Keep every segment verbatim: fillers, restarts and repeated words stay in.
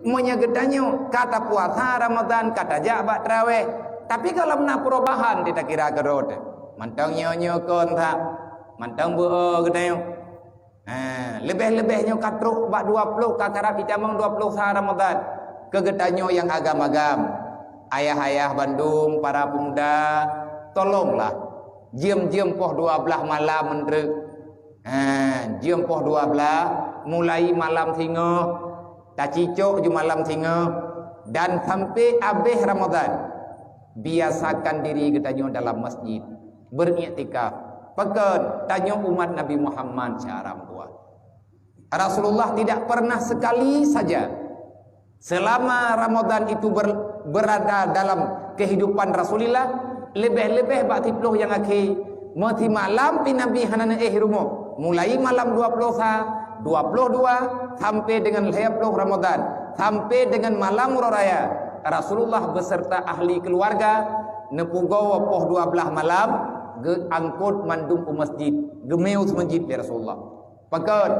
Meunyoe geutanyoe ka tapuasa Ramadan, ka tajak bak tarawih, tapi gohlom na perubahan di takira keudroe teuh. Mantong nyoe-nyoe kon that, mantong beu-o geutanyoe. Ha, leubeh-leubeh nyoe ka trok bak dua ploh, ka karab jitamong dua ploh sa Ramadan. Keu geutanyoe nyang agam-agam, ayah-ayah bandum, para pemuda, tolonglah jeuem-jeuem poh dua blaih malam meunteuk. Ha, jeuem poh dua blaih, mulai malam singoh, tacicok ju malam singoh, dan sampai abéh Ramadan. Biasakan diri geutanyoe dalam masjid, beriktikaf. Pakon? Tanyoe umat Nabi Muhammad syara meutuah. Rasulullah tidak pernah sekali saja selama Ramadan itu ber-, berada dalam kehidupan Rasulillah, leubeh-leubeh bak siploh nyang akhé, meusimalam pih Nabi hana neuéh rumoh. Mulai malam dua ploh sa, dua ploh dua, sampai dengan lhée ploh Ramadan, sampai dengan malam Uroe Raya, Rasulullah beserta ahli keluarga neupugoe poh dua blaih malam, geuangkot mandum u masjid, geumiyueb u masjid lé Rasulullah. Pakon?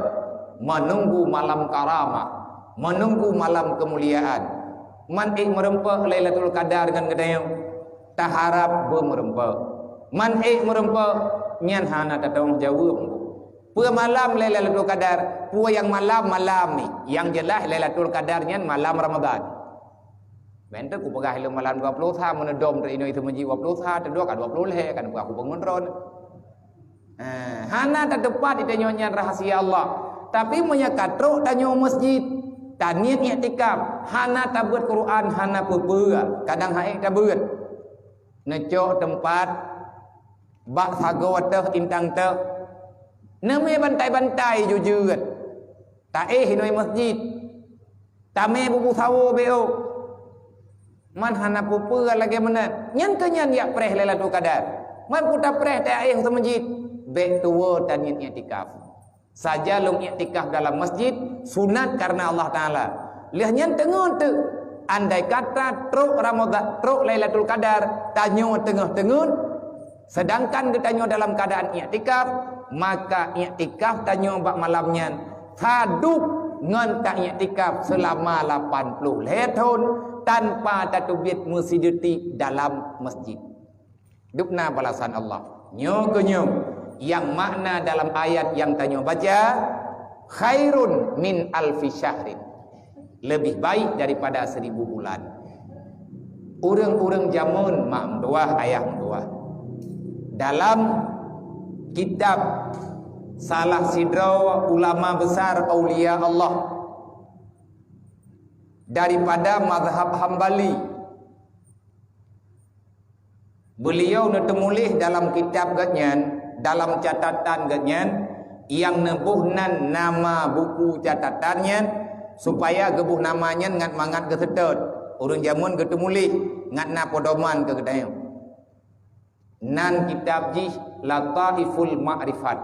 Menunggu malam karamah, menunggu malam kemuliaan. Man ék meureumpok Lailatul Qadar ngon geutanyoe, taharab beumeureumpok. Man ék meureumpok, nyan hana tatanggung jaweueb. Peue malam Lailatul Qadar? Peue nyang malam, malam nyoe. Nyang jeulaih Lailatul Qadar nyan malam Ramadan. Bék teuh kupeugah lom malam dua ploh sa, meuneudom teuh inoe itu meujih dua ploh sa, teuh dua ka dua ploh lhée, kan peue aku bangun droe. Eh, hana tateupat di tanyoe nyan rahasia Allah. Tapi meunyoe ka trok tanyoe masjid, taniet iktikaf, hana tabeuet Quran, hana peue-peue, kadang han ék tabeuet. Neucok teumpat bak sagoe teuh, intang teuh, neumé bantai-bantai ju jeuet. Taéh inoe masjid. Tamé bubu sawo bék. Man hana peue-peue lagée meunan. Nyan keuh nyan jak preh Lailatul Qadar. Man peue tapreh taéh u masjid, bék tuwoe taniet iktikaf. Saja lôn iktikaf dalam masjid, sunat karena Allah Taala. Lheueh nyan teungeut teuk, andai kata trok Ramadan, trok Lailatul Qadar, tanyoe teungoh-teungeut, sedangkan geutanyoe dalam keadaan iktikaf, maka iktikaf tanyoe bak malam nyan sadub ngon taiktikaf seulama lapan ploh lhée thon tanpa tateubiet meusideuti dalam masjid. Dubna balasan Allah. Nyoe keuh nyoe nyang makna dalam ayat nyang tanyoe baca, "Khairun min alfi syahrin." Lebih baik daripada seribu bulan. Ureuëng-ureuëng jameun, mak meutuwah, ayah meutuwah, dalam kitab salah sidroe ulama besar aulia Allah daripada mazhab Hambali, beuliau neuteumuléh dalam kitab geuhnyan, dalam catatan geuhnyan, nyang neuboh nan nama buku catatan nyan, supaya geuboh nama nyan ngat mangat geuseutôt. Ureuëng jameun geuteumuléh ngat na pedoman keu geutanyoe. Nan kitab jih Lataiful Ma'rifat.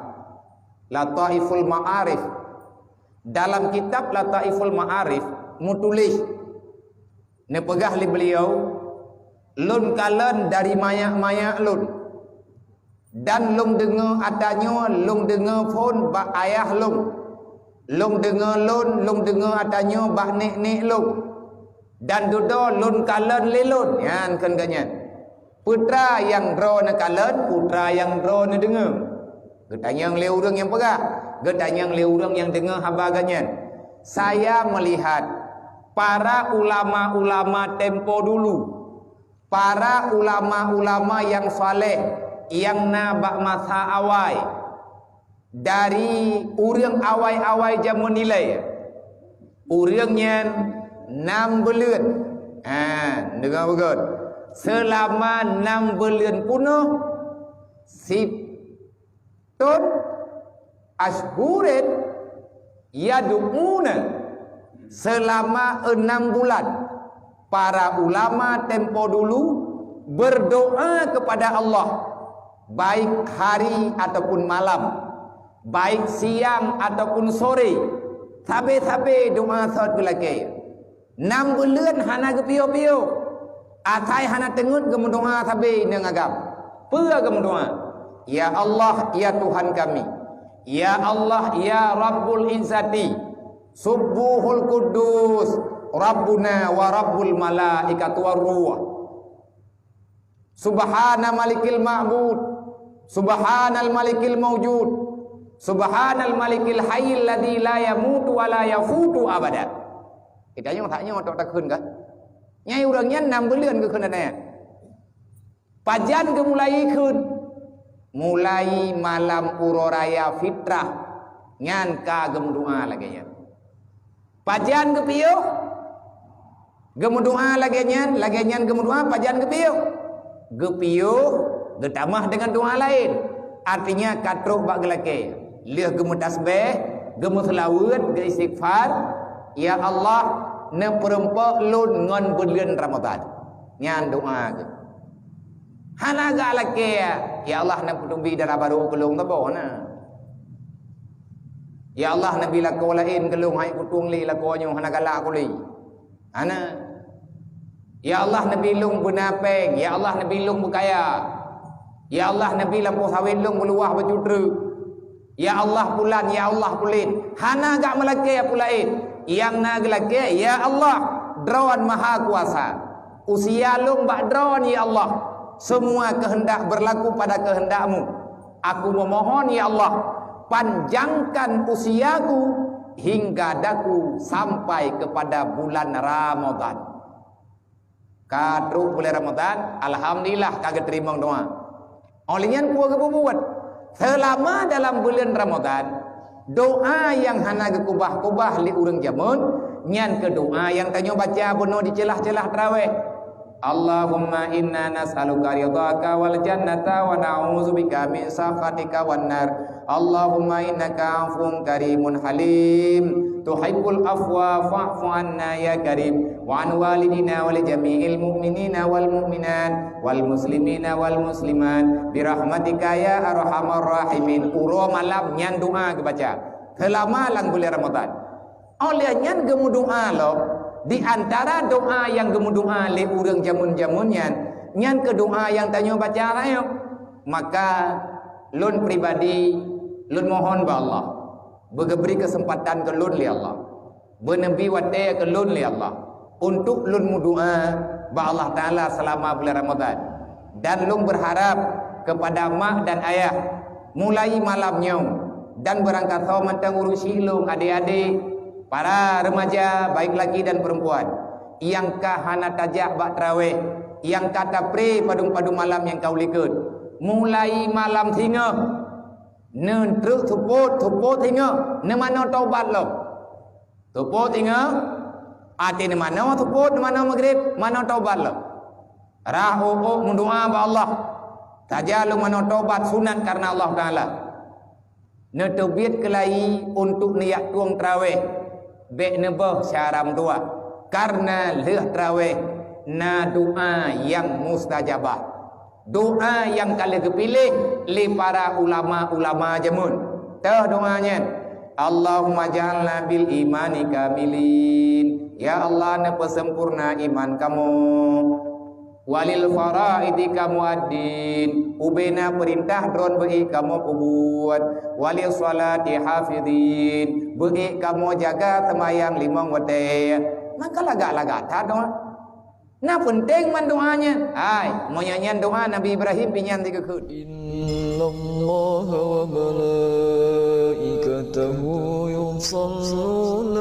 Lataiful Ma'arif. Dalam kitab Lataiful Ma'arif meutuléh, neupeugah lé beuliau, "Lôn kalon dari manyak-manyak lôn, dan lôn deungoe ata nyoe, lôn deungoe phon bak ayah lôn. Lôn deungoe lôn, lôn deungoe ata nyoe bak nék-nék lôn. Dan dudoe lôn kalon lé lôn." Nyan kheun geuhnyan. Peue teuma nyang droeneuh kalon, peue teuma nyang droeneuh deungoe. Geutanyong lé ureuëng nyang peugah, geutanyong lé ureuëng nyang deungoe haba geuhnyan. Saya melihat para ulama-ulama tempo dulu, para ulama-ulama nyang saleh nyang na bak masa awai, dari ureuëng awai-awai jameun ilée, ureuëng nyan nam buleuen. Ha, deungoe beugét. Seulama nam buleuen peunoh, sittun asyhurin yad'una, seulama enam bulan, para ulama tempo dulu berdoa kepada Allah, baik hari ataupun malam, baik siang ataupun sore, sabe-sabe doa sot geulakée. Nam buleuen hana geupiôh-piôh, asai hana teungeut geumeudoa sabe inong agam. Peue geumeudoa? "Ya Allah, ya Tuhan kami, ya Allah, ya Rabbul Izzati, Subbuhul Quddus, Rabbuna wa rabbul malaikati war ruh. Subhana malikil ma'bud. Subhanal malikil maujud. Subhanal malikil hayyil ladzi la yamutu wa la yafutu abada. Kita nyoe tak nyoe tok takheun kan? Nyai urang nyan nam buleuen geukheun nyan. Pajan geumulai kheun? Mulai malam uroe raya fitrah nyan ka geumeudoa lagée nyan. Pajan geupiôh? Geumeudoa lagée nyan, lagée nyan geumeudoa pajan geupiôh? Geupiôh geutamah deungon doa laén. Artinya ka trok bak geulakée. Lheueh geumeutasbeh, geumeuseulaweuet, geuistighfar, "Ya Allah, neupeurumpok lôn ngon buleuen Ramadhan." Nyan doa geuh. Hana galakée, "Ya Allah, neupeuteubi dara barô keu lôn," saboh na. "Ya Allah, neubi lakoe laén keu lôn, hai kutueng lé lakoe nyoe, hana galak kulé." Hana. "Ya Allah, neubi lôn beuna péng, ya Allah, neubi lôn beukaya. Ya Allah, neubi lampôh sawét lôn beuluwah beucutreuk." Ya Allah pulan, ya Allah pulen, hana gak meulakée peue laén. Nyang na geulakée, "Ya Allah, Droen Maha Kuasa. Usia lôn bak Droen, ya Allah. Semua kehendak berlaku pada kehendak-Mu. Aku memohon, ya Allah, panjangkan usiaku hingga daku sampai kepada bulan Ramadhan." Ka trok buleuen Ramadhan, alhamdulillah ka geuteurimong doa. Óh lheueh nyan peue geupeubuet? Seulama dalam buleuen Ramadhan, doa nyang hana geukubah-kubah lé ureuëng jameun, nyan keuh doa nyang tanyoe baca bunoe di ceulah-ceulah traweh. "Allahumma inna nas'aluka ridhaka wal jannata wa na'udzubika min sakhatika wan nar." Allahumma innaka afuwun karimun halim, tuhibbul afwa fa'fu anna ya karim, wa an walidina wa li jami'il mu'minina wal mu'minat, wal muslimina wal muslimat, bi rahmatika ya arhamar rahimin. Uroe malam nyan doa geubaca seulama lam buleuen Ramadhan. Óh lheueh nyan geumeudoa lom, di antara doa nyang geumeudoa lé ureuëng jameun-jameun nyan, nyan keuh doa nyang tanyoe baca rayeuk. Maka lôn pribadi, lôn mohon bak Allah, beugeubri keuseumpatan keu lôn lé Allah, beuneubi watée keu lôn lé Allah, untuk lôn meudoa bak Allah Taala seulama buleuen Ramadhan. Dan lôn beurharab keupada mak dan ayah, mulai malam nyoe dan beurangkasoe mantong ureuëng syiek lôn, adék-adék, para remaja, baik laki dan perempuan, nyang ka hana tajak bak traweh, nyang ka tapré padum-padum malam nyang ka u likot. Mulai malam singoh, neutreuk seupôt, seupôt singoh, neumanoe tobat lom. Seupôt singoh, até neumanoe seupôt, neumanoe maghrib, manoe tobat lom. Rhah ôk-ôk meudoa bak Allah, saja lôn manoe tobat sunat kareuna Allah Taala. Neuteubiet keulayi untuk neujak tueng traweh, bék neuboh syara meudoa, kareuna lheueh traweh na doa nyang mustajabah. Doa nyang ka lheueh geupiléh lé para ulama-ulama jameun. Teuh doa nyan, "Allahumma ja'alna bil imani kamilin." Ya Allah, neupeusempurna iman kamoe. "Walil faraidi kamuaddin." Ubena peurintah droen beuék kamoe peubuet. "Walis salati hafidin." Beuék kamoe jaga seumayang limong watée. Maka lagak-lagak that doa. Na peunteng man doa nyan. Hai, meunyoe nyan doa Nabi Ibrahim pih nyan sigeukheun. Innallaha wa malaikatahu yusalluna